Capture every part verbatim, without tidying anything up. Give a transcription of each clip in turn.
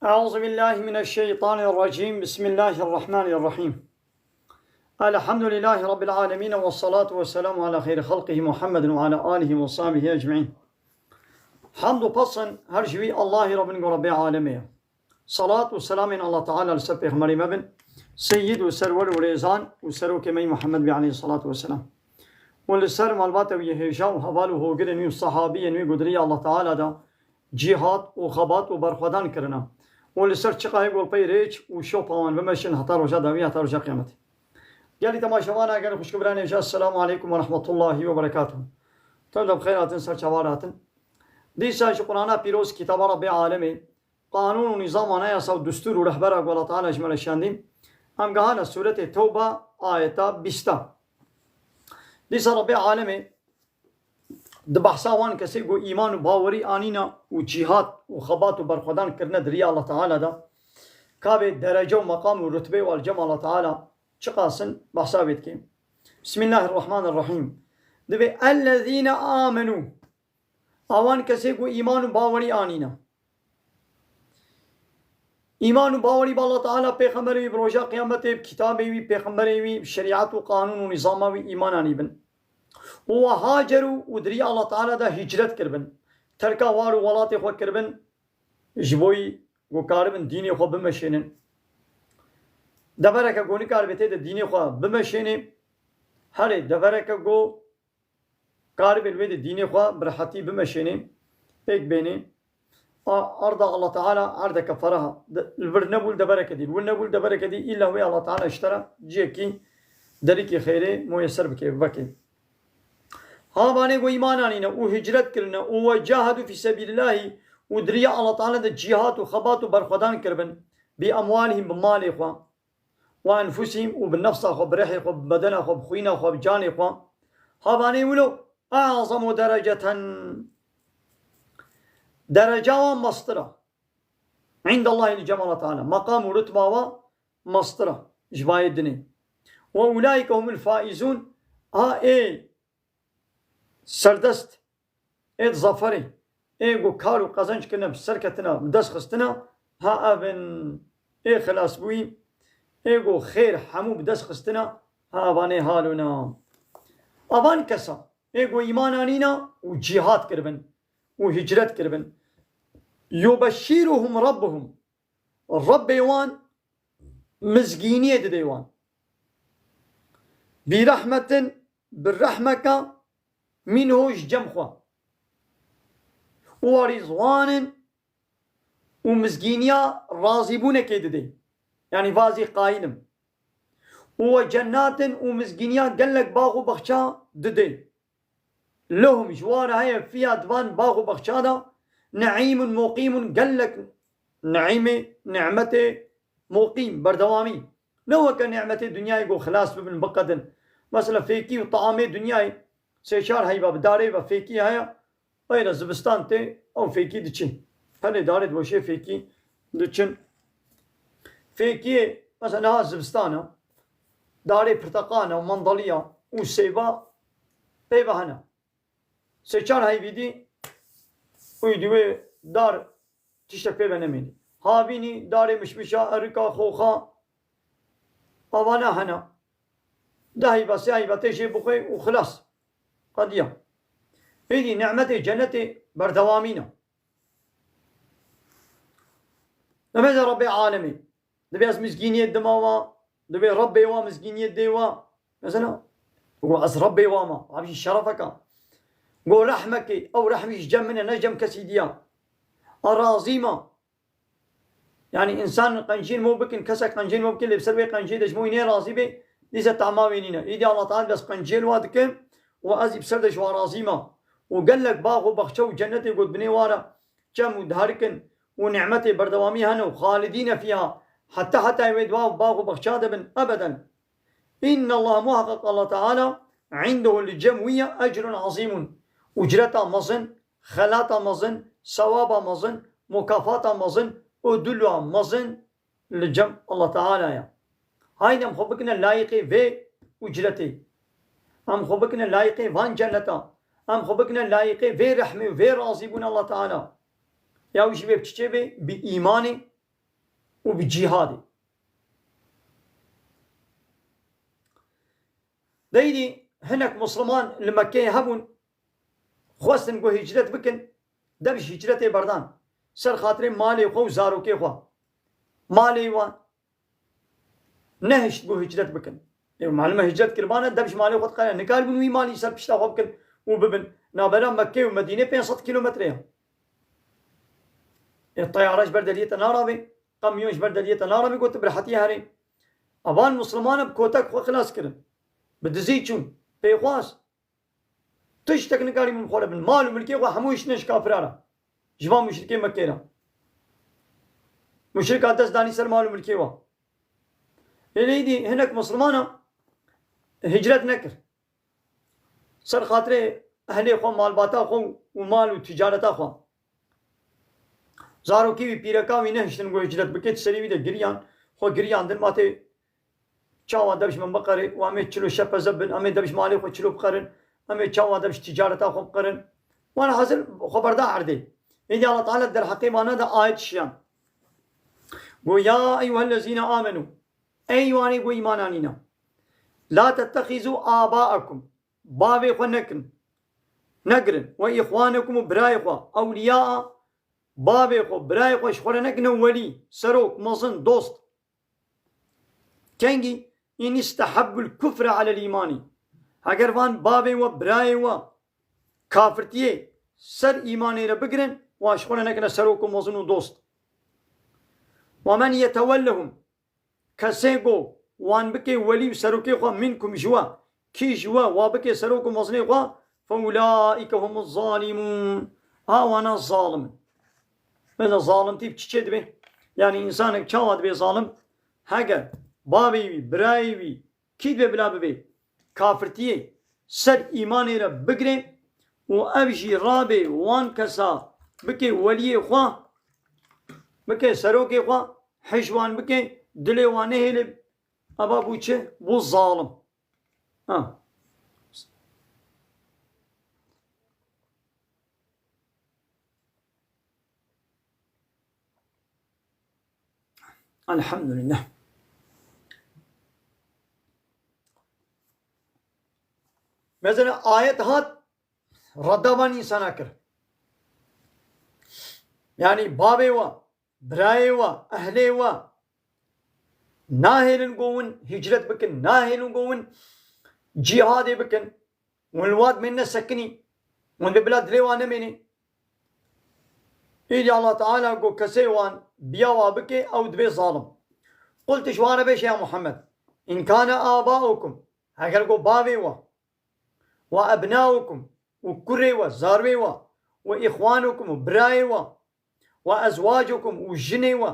أعوذ بالله من الشيطان الرجيم. بسم الله الرحمن الرحيم. الحمد لله رب العالمين، والصلاة والسلام على خير خلقه محمد وعلى آله وصحبه أجمعين. Hamd û pesn her ji wî Allahî re bin ku Rebbê alemê ye. Salat û selamên Allah Teala li ser Pêxemberê me bin, seyyid û serwer û rêzan û serokê me yî Muhammed bî aleyhissalatu vesselam. Û li ser malbata wî yê hêja û heval û hogirên wî û sahabiyên wî ku di rêya Allah Teala de cîhat û xebat û berxwedan kirine. Û li ser çiqayê ku li pey rêç û şopa wan bimeşin heta roja dawî, heta roja qiyametê. Gelî temaşevana, gelî xwişk û birayên hêja, Esselamu aleykum ve rahmetullahi ve berekatuhu. Tev de bi xêr hatin, ser çavan hatin. Dîsa ji Qur'ana pîroz, kitaba Rebbê alemê, qanûn û nîzam, anayasa û destûr û rehbera ku Allah Teala ji me re şandî, em gehane sûretê Tewba, ayeta bîsta. Dîsa Rebbê alemê di behsa wan kesê ku îman û bawerî anîne û cîhat û xebat û berxwedan kirine di rêya Allah Teala de, ka vê derece û meqam û rutbê û li cem Allah Teala çiqas in, behsa wê dike. Bismillahirrahmanirrahîm. Divê ellezîne amenû. Awan kesê ku îman û bawerî anîne. Îman û bawerî bi Allah Teala, Pêxemberê wî, bi roja qiyametê, bi kitabê wî, pêxemberê wî, bi şerîet û qanûn û nîzama wî îman anîbin. Û we hacerû û di rêya Allah Teala de hicret kiribin. Terka war û welatê xwe kiribin, ji bo yî ku karibin dînê xwe bimeşênin. Devereke ku nikaribê tê de dînê xwe bimeşênê, herê devereke ku karibê li wê de dînê xwe bi rehetî bimeşênê, pêk bênê. A, arda Allah Teala erdeke ferah e. De, li vir nebû li devereke dî, li wir nebû li devereke dî, îlla wê Allah Teala ji te re cihekî derîkî xêrê muyeser bike, veke. Ha vanê ku îman anîne û hicret kirine û we cahedû fî sebîlillahî û di rêya Allah Teala de cîhat û xebat û berxwedan kiribin, bi emwalihîm, bi malê xwe, û enfusihîm û bi nefsa xwe, bi rihê xwe, bi bedena xwe, bi xwîna xwe, bi canê xwe. Ha vanê wilo, a'zamu dereceten. Dereca wan mestir e. Îndallahî, li cem Allah Teala. Meqam û rutba wan mestir e ji vayê dinê. Ve ulaîke humul faîzûn. Ha ê serdest, ê di zaferê, ê ku kar û qezenc kirine, bi ser ketine, bi dest xistine, ha ev in ê xilasbûyî, ê ku xêr hemû bi dest xistine, ha evanê halo ne. Evan kesa, ê ku îman anîne û cîhad kiribin û hicret kiribin. Yubeşşiruhum Rabbuhum. Rebbê wan mizgîniyê didê wan. Bi rehmetin, bi rehmeka minhu, ji cem xwe. Û wa rîzwanin, û mizgîniya razîbûnekê didê. Yanî vazî qayîl im. Û we cennatin, û mizgîniya gelek bax û baxça didê. Lehum, ji wan re heye, fiha, di van bax û baxça de, neîmun muqîmun, gelek neîmê, nîmetê muqîm, berdewamî. Ne weke nîmetê dinyayê ku xilas bibin, biqedin. Mesela fêkî û teamê dinyayê sê çar heyva bi darê ve fêkî heye, Weyre zivistan tê, ew fêkî diçin. Tenê darê diweşê, fêkî diçin. Fêkiyê, mesela niha zivistan e, darê pirteqan e, mandaliya û sêva pê ve hene. Sê çar heyvî dî, û di wê dar tiştek pê ve nemînî. Havînî, darê mişmişa, erika, xoxa, avana hene. Deh heyva, sê heyva tê jê bixwe û xilas. Qediya. Êdî nîmetê cenetê berdewamî ne. Nemeze Rebbê alemê. Divê ez mizgîniyê dima wa, divê Rebbê wa mizgîniyê dê wa. Mesela, go ez Rebbê wa ma, abi jî şerefeka. Go rehmekê, ew rehmî ji cem min e, ne cem kesî diya. A razî ma. Yanî însan qenciyên mo bikin, kesek qenciyên mo bikin, lê bi ser wê qenciyê de ji mo wî nêrazî bê, dîse tahma wê nîne. Îdî Allah Teala dest qenciyên wa dike û ez ê bi ser de ji wa razî ma. Û gelek bax û baxçe û cennetê got binê wa re çem û diherikin û nîmetê berdewamî hene û xalidîne fîha, heta hetayê wê di wa bax û baxça de bin ebeden. Înnallaha, muhaqqeq Allah Teala, îndehu, li cem wî ye, ecrun ezîmun, ucreta mezin, xelata mezin, sewaba mezin, mukafata mezin, udula mezin li cem Allah Teala ye. Haydi em xwe bikine layîqê vê ucretê. Em xwe bikine layîqê van cenneta. Em xwe bikine layîqê vê rehmê û vê razîbûna Allah Teala. Ya wî jî vê bi çi çê bê? Bi îmanê, û bi cîhadê. Deydî hinek Misliman li Mekkeyê hebûn, xwestin ku hicret bikin, dev ji hicretê berdan. Ser xatirê malê xwe û zarokê xwe. Malê wan nehişt ku hicret bikin. Ê, malum e hicret kiribane, dev ji malê xwe diqere. Nikaribûn wî malî ser pişta xwe bikin û bibin. Navbera Mekke û Medînê pênc sed kîlometre ye. Ê, teyare ji ber deriyê te narabe, kamyon ji ber deriyê te narabe, got tu bi rehetî herê. Evan Mislimane bi kotek xwe xilas kirin. Bi dizî çûn. Pêxwas. Tiştek nikarîbûn xwe re bin. Mal û milkê xwe hemû hiştine ji kafira re. Ji van muşrikê Mekkê re. Muşrika dest danî ser mal û milkê we. Lê neydi hinek Mislimana hicret nekir. Ser xatirê ehlê xwe, malbata xwe û mal û ticareta xwe. Zarokê wî, pîreka wî nehiştin ku hicret bike, di serê wî de giriyan, xwe giriyandin, ma tê çawa dev ji min biqerê û em ê çilo şepeze bin, em ê dev ji malê xwe çilo biqerin, em ê çawa dev ji ticareta xwe biqerin. Wan hazir xwe berda erdê. Êdî Allah Teala derheqê vana de ayet şiyan. Go, "Ya eyyuhellezîne amenû." Ey wanê ku îman anîne. "La tettexîzû âbâekum." Bavê xwe nekin. Negirin. "Ve îxwanekum" û birayê xwe. "Ewliyaa." Bavê xwe, birayê xwe ji xwe re nekine welî, serok, mezin, dost. Kengî? "În istehabbul kufre alel îmanî." Heger van bavê we, birayê we kafirtiyê ser îmanê re bigirin, wan ji xwe re nekine serok û mezin û dost. "Ve men yetewellehum." Kesê ku wan bike welî û serokê xwe, "minkum", ji we, kî ji we wa bike serok û mezinê xwe, "fe ulaîke humuz zalimûn." A wana zalim in. Mesela zalimtî bi çi çê dibe? Yani insanek çawa dibe zalim? Heger bavê wî, birayê wî, kî dibe bila bibe kafirtiyê ser îmanê re bigire û ev jî rabe wan kesa bike weliyê xwe, bike serokê xwe, hij wan bike, dilê wan nehêle, eva bû çi? Bû zalim. Ha. Elhamdülillah. Mesela ayet hat, redda van insana kir. Yani bavê wa, birayê wa, ehlê wa, nahêlin ku win hicret bikin, nahêlin ku win cîhadê bikin. Win li wa dimêne sekinî. Win dê bila dilê wan nemêne. Îdî Allah Teala ku kesê wan biya wa bike, ew dibe zalim. Qul, tu ji wan re bêje ya Muhammed, "In kane âbâukum", heger ku bavê wa, "ve ebnâukum", û kurê we, zarwê we, "ve îxwanukum", û birayê we, "ve ezwacukum", û jinê we,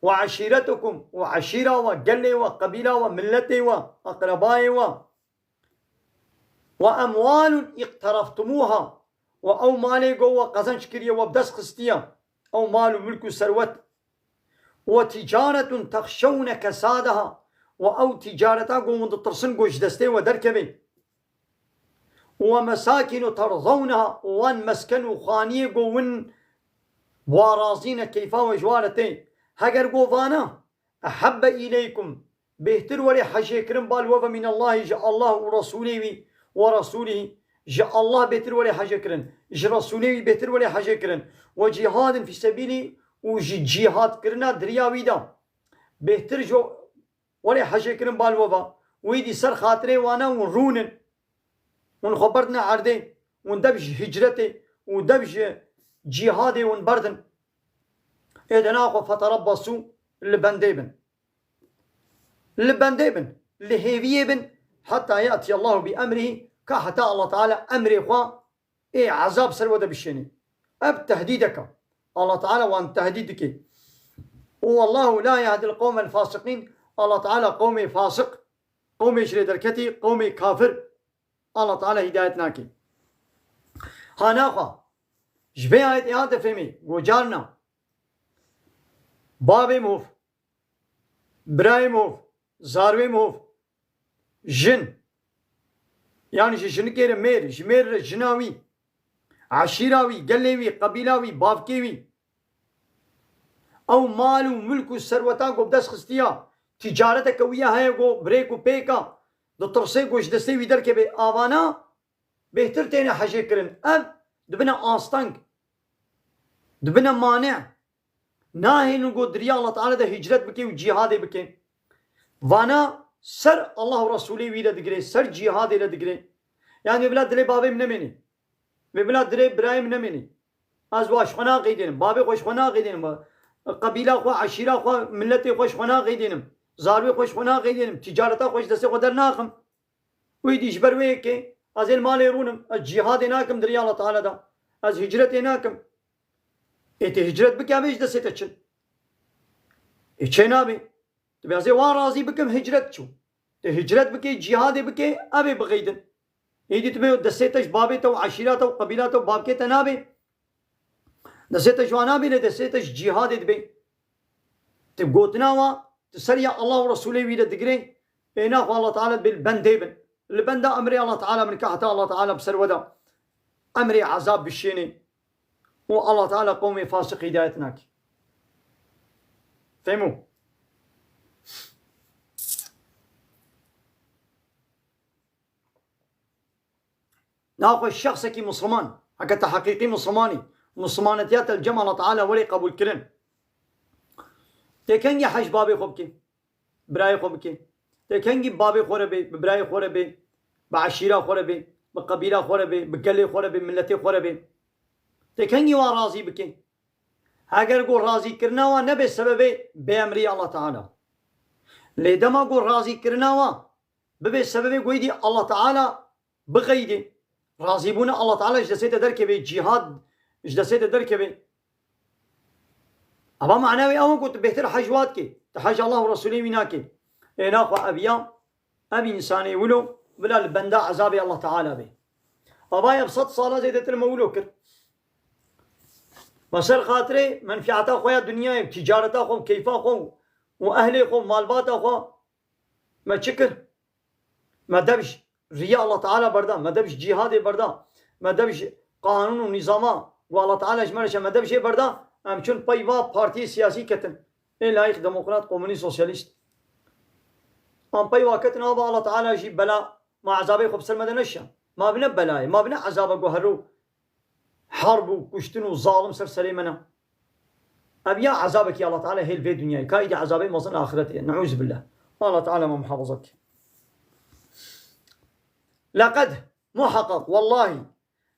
"ve eşîretukum", û eşîra we, gelê we, qebîla we, milletê we, eqrebayê we, "ve emwalun iqtereftumuha", û ew malê ku we qezenc kiriye, we bi dest xistiye, ew mal û milk û serwet, "ve ticaretun texşewne kesadaha", û ew ticareta ku hûn ditirsin ku ji destê we derkeve. "Ve mesakinu terzewneha", û wan mesken û xaniyê ku win wa razî ne, keyfa we ji wa re tê. Heger ku vana, "ehabbe îleykum", bêhtir were hejêkirin bal we ve, "minallahî", ji Allah û Resûlê wî, "ve resûlî", ji Allah bêhtir were hejêkirin, ji Resûlê wî bêhtir were hejêkirin, "ve cîhadin fî sebîlî", û ji cîhadkirina di riya wî de bêhtir ji were hejêkirin bal we ve. Wî dî ser xatirê wana hûn rûnin. Hûn xwe berdine erdê. Hûn dev ji hicretê û dev ji cîhadê hûn berdin. Ê dena xwe feterebbesû, li bendê bin. Li bendê bin. Li hêviyê bin. Heta yatiyallahu bi emrihî, ka heta Allah Teala emrê xwe ê ezab ser we de bişênê. Ev tehdîdek e. Allah Teala wan tehdîd dike. Û "Wallahu la yehdil qewmel fasiqîn", Allah Teala qewmê fasiq, qewmê ji rê derketî, qewmê kafir Allah Teala hidayet nake. Ha naxwe, ji vê ayetê hate fêmê, gocarna, bavê mov, birayê mov, zarwê mov, jin, yani ji jinikê re mêr, ji mêr re jina wî, eşîra wî, gelê wî, qebîla wî, bavkê wî, Ew mal û milk û serwetan ku bi dest xistiya, tîcareteke wî ya heye ku bi rêk û pêka, ditirsê ku ji destê wî derkeve, avana bêhtir têne hejê kirin. Ev dibine asteng, dibine mane. Nahêlin ku di riya Allah Teala de hicret bike û cîhadê bike. Vana ser Allah û Resûlê wî re digire, ser cîhadê re digire. Yani vê bila dilê bavê min nemênî. Vê bila dilê birayê min nemênî. Ez wa ji xwe naqeydênim, bavê xwe ji xwe naqeydênim, qebîla xwe, eşîra xwe, miletê xwe ji xwe naqeydênim, zarwê xwe ji xwe naqeydênim, tîcareta xwe ji destê xwe dernaxim. Wî dî ji ber wê yekê ez ê li malê rûnim, ez cîhadê nakim di riya Allah Teala de. Ez hicretê nakim. Ê tê hicret bike, ev ê ji destê te çin. Ê çê nabê. Tu bê ez ê wan razî bikim, hicret çû. Tê hicret bike, cîhadê bike, ev ê bixeydin. Êdî tu bê destê te ji bavê te û eşîra te û qebîla te û bavkê te nabê. Destê te ji wan nabê, lê destê te ji cîhadê dibê. Tu gotina wa, tu ser ya Allah û Resûlê wî de digirê, ê naxwe Allah Teala dibê li bendê bin. Li benda emrê Allah Teala min ke heta Allah Teala bi ser we de emrê ezab bişênê. û Allah Teala qewmê fasiq hidayet nake. Fehmû? Naxwe şexsekî Musliman, heke te heqîqî Muslimanî, Muslimanetiya te li cem Allah Teala werê qebûlkirin. Tê kengî hej babê xwe bikê? Birayê xwe bike. Tê kengî babê xwe re bê, bi birayê xwe re bê, bi eşîra xwe re bê, bi qebîla xwe re bê, bi gelê xwe re bê, miletê xwe re bê. Tê kengî wan razî bike. Heger ku razîkirina wan nebe sebebê bêemrî Allah Teala. Lê dema ku razîkirina wan bibe sebebê ku êdî Allah Teala bixeydê. Razîbûna Allah Teala ji destê te derkeve, cîhad ji destê te derkeve. Eva mana wê ew e ku tu bêhtir hej wa dikê. Tu hej Allah û Resûlê wî nakê. Ê naxwe ev ya, ev însanê wilo bila li benda ezabê Allah Teala bê. Ava ev sed sala zêdetir me wilo kir. Me ser xatirê menfîata xwe ya dinyayê, tîcareta xwe, keyfa xwe û ehlê xwe, malbata xwe me çi kir? Me dev ji riya Allah Teala berda, me dev ji cîhadê berda, me dev ji qanûn û nîzama ku Allah Teala ji me re şe, me dev jê berda, em çûn pey va partiyê siyasî ketin. Ê layîq, demokrat, komunîst, sosyalîst. Em pey va ketin, ava Allah Teala jî bela ma ezabê xwe bi ser me de neşe. Ma bine belayê, ma bine ezaba ku hero harb û kuştin û zalim ser serê me ne. Ev ya ezabekî Allah Teala hêl vê dinyayê. Ka îdî ezabê mezin axiretê ye. Neûzubillah. Allah Teala me muhafaza ke. Leqed, muhaqqaq, wallahî,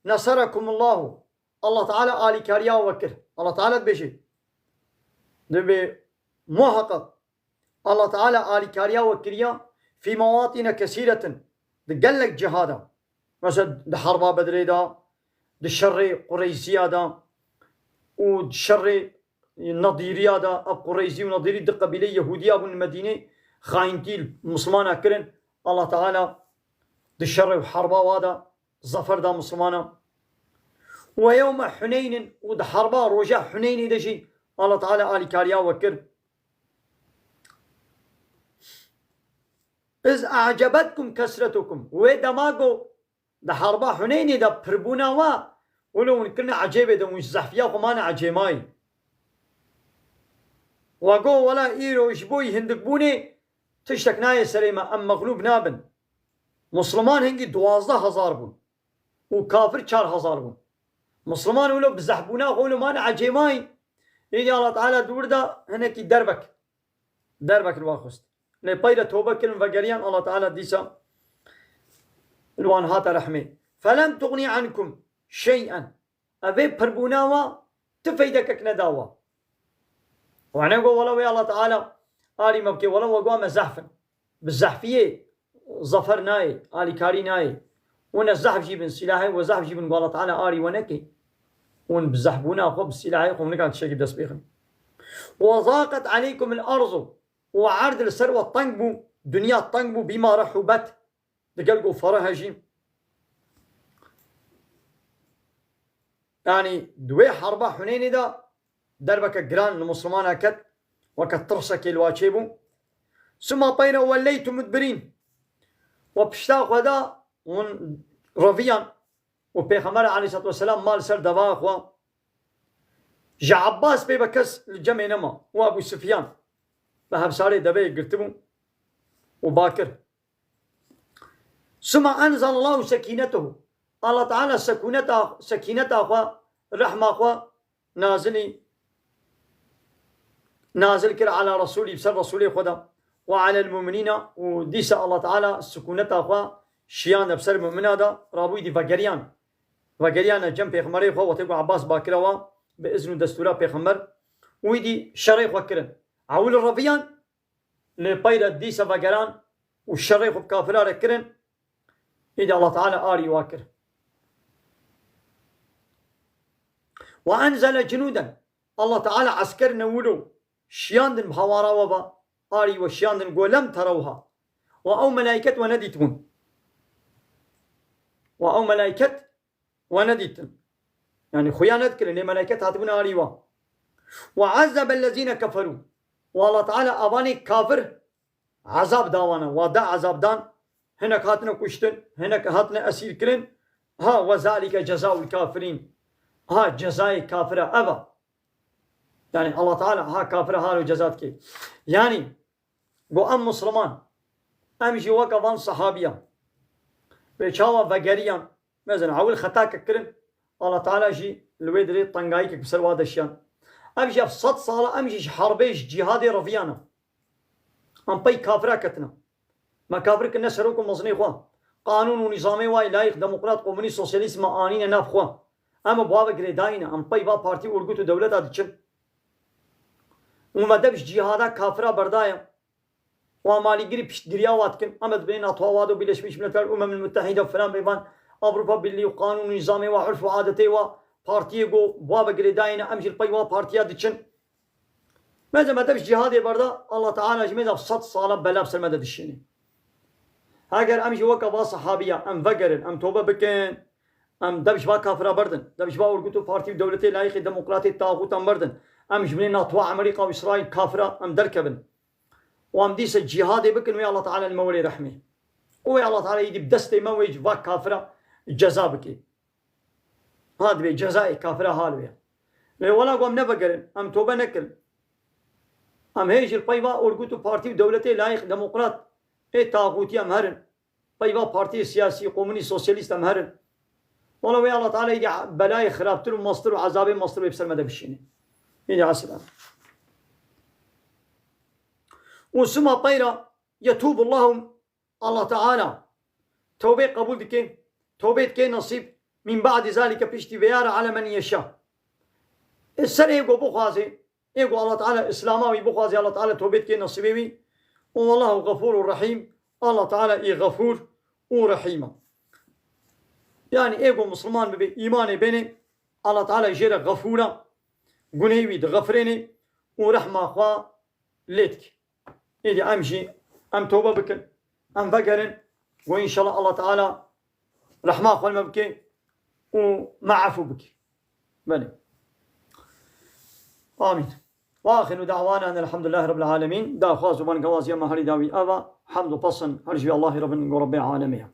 neserakumullahu. Allah Teala alîkariya we kir. Allah Teala dibêje. Dibê muhaqqaq. Allah Teala alîkariya we kiriya fî mewatîne kesîretin, di gelek ciha de. Mesela di herba Bedrê de, di şerê Qureyziya de û di şerê Nedîriya de, ev Qureyzî û Nedîrî du qebîleyê Yehûdiya bûn li Medînê, xayîntî li Mislimana kirin. Allah Teala di şerê û herba wa de zafer da Mislimana. Ve yewme Huneynin, û di herba roja Huneynê de jî Allah Teala alîkariya we kir. Iz a'cebetkum kesretukum. Wê dema ku di herba Huneynê de pirbûna wa, wilo hûn kirine ecêbê de, hûn ji zehfiya xwe mane ecêmayî. Wa got, wela îro ji bo yî hindikbûnê tiştek nayê serê me, em mexlûb nabin. Musliman hingî duwazdeh hezar bûn û kafir çar hezar bûn. Musliman wilo bi zehfbûna xwe wilo mane ecêmayî. Êdî Allah Teala di wir de hinekî derbek. Derbek li wan xwest. Lê pey re tobe kirin, vegeriyan, Allah Teala dîsa li wan hate rehmê. Felem tuxnî ankum şey'en. Evê pirbûna wa ti feydekek neda wa. Wane got, wela wê Allah Teala arî me bike, wela we got me zehf in. Bi zehfiyê zafer nayê, alîkarî nayê. Hûn e zehf jî bin, sîlahê we zehf jî bin, ku Allah Teala arî we neke. Hûn bi zehfbûna xwe, bi sîlahê xwe, hûn nikan tiştekî bi dest bêxin. Ve zaqet aleykum el arzu. Û erd li ser we teng bû, dinya teng bû, bîma rehûbet. Digel ku fereh e jî. Yanî di wê herba Huneynê de derbeke giran li Muslimana ket, weke tirsekê li wa çêbû. Sima peyre welleytum mudbirîn. We pişta xwe da hûn reviyan û Pêxember aleyhisselatu vesselam ma li ser deva xwe Ji Abbas pê ve kes li cemê nema. Û Ebû Sufyan bi hevsarê deveyê girtibû û ba kir. Suma enzelallahu sekinetehu. Allah Teala sekûneta, sekîneta xwe, rehma xwe nazilî, nazil kir ala Resûlî, ser Resûlê xwe de. Ve alel mu'minîne, û dîsa Allah Teala sekûneta xwe şiyane bi ser mu'mina de, rabûyî dî vegeriyan. Vegeriyane cem pêxemberê xwe, wextê ku Abbas bakire wa, bi izn û destûra pêxember, û îdî şerê xwe kirin. Ewil reviyan, lê peyre dîsa vegeran û şerê xwe bi kafira re kirin, îdî Allah Teala arî wa kir. Ve enzele cunûden. Allah Teala eskerine wilo şiyandin bi hawara we ve, arî we şiyandin go lem terewha. Ve ew melaiket we nedîtibûn. Ve ew melaiket we nedîtin. Yani xuya nedikirin, lê melaiket hatibûn arî we. Ve azzebe lezîne keferû. Û Allah Teala avanê kafir ezab dawana, wa da ezab dan, hinek hatine kuştin, hinek hatine esîr kirin. Ha, ve zalike cezaul kafirîn. Ha, cezayê kafira ev e. Yani Allah Teala ha kafira halo ceza dike. Yani go em Musliman, em jî weke van sahabiyan. Wê çawa vegeriyan, mezin ewil xetake kirin, Allah Teala jî li wê dirê tengayîkek bi ser wa de şiyan. Ev jî ev sed sala em jî ji herbê, ji cîhadê reviyane. Em pey kafira ketine. Me kafir kirine serok û mezinê xwe. Qanûn û nîzamê wa yê layîq, demokrat, komunîst, sosyalîst me anîne nav xwe. Em ê bi wa ve girêdayî ne. Em pey va partî, urgut û dewleta diçin. Û me dev ji cîhada kafira berdaye. Û em alîgirî piştgiriya wa dikin. Em ê dibêne Netwa wa do, Birleşmiş Milletler, Umemul Muttehide, filan bêvan, Avrupa Birliği û qanûn û nîzamê wa, urf û adetê wa, partiyê go bi wa ve girêdayî ne, em jî li pey wa partiya diçin. Meze me dev ji cîhadê berda, Allah Teala ji me de sed sala bela bi ser me de dişêne. Heger em jî weke va sahabiya, em vegerin, em tobe bikin, em dev ji va kafira berdin, dev ji va urgut û partî û dewletê layîqê demokratê taxûtan berdin, em ji binê Netwa, Amerîka û Îsraîl kafira em derkevin. Û em dîse cîhadê bikin, wê Allah Teala li me welê rehmê. Û wê Allah Teala îdî bi destê me wê ji va kafira ceza bike. Ha, divê cezayê kafira hal wê. Lê wela ku em nevegerin, em tobe nekirin. Em hê jî li pey va urgut û partî û dewletê layîq demokrat ê taxûtî em herin. Pey va partiyê siyasî, komunîst, sosyalîst em herin. Wela wê Allah Teala îdî belayê xirabtir û mestir û ezabê mestir wê bi ser me de bişîne. Îdî eslan. Û sima peyra yetûbullahu Allah Teala tewbê qebûl dike, tewbê dike nesîb, min ba'di zalike, piştî vêya re, ala men yeşa. E, ser ê go bixwaze, ê go Allah Teala Îslama wî bixwaze, Allah Teala tewbê dike nesîbê wî. Û wallahu xefûr û rehîm, Allah Teala î xefûr û rehîm e. Yani ê go Misliman bibe, îmanê bêne, Allah Teala jê re xefûr e, gunehê wî dixefirêne û rehma xwe lê dike. Êdî em jî, em tobe bikin, em vegerin, û înşallah Allah Teala rehma xwe li me bike û me efû bike. Belê. Amîn. Ve axiru da'wana enelhamdülillahi rabbil alemin. Daxwaz û bangewazîya me herî dawî ev e. Hemd û pesin her ji Allahî re bin, go Rebbê alemê ye.